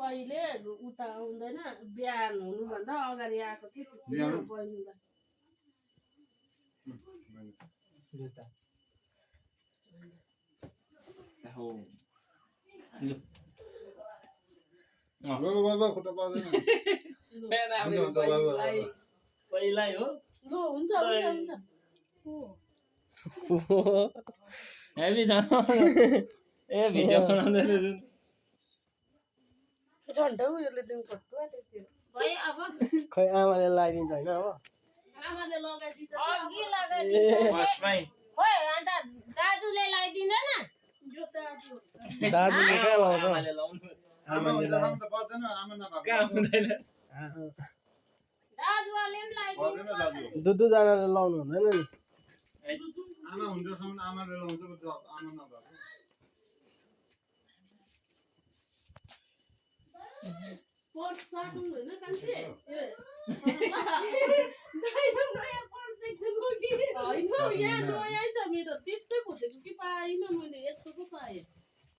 कहिले उता आउँदैन बिहान हुनुभन्दा अगाडि आएको थियो बहिनीलाई पहिल्यै हो हुन्छ हेभी छ ए भिडियो बनाउँदै रहेछ झन्डै उयोले दिनु पर्छ भयो अब खै आमाले लगाइदिन्छ होइन अब आमाले लगाइदिन्छ अघि लगाइदिन्छ फर्स्टमै खोइ अन्त दाजुले लगाइदिँदैन यो दाजु दाजुले कहाँ लाउँछ आमाले लाउनु आमाले कहाँ हुँदैन दाजुले पनि लगाइदिन्छ दुजनाले लाउनु हुँदैन नि आमा हुन्छसम्म आमाले लाउँछ आमा नभएको पर्स साटौँ होइन कान्छी होइन यहाँ नयाँ छ मेरो त्यस्तै खोजेको कि पाइनँ मैले यस्तो पो पाएँ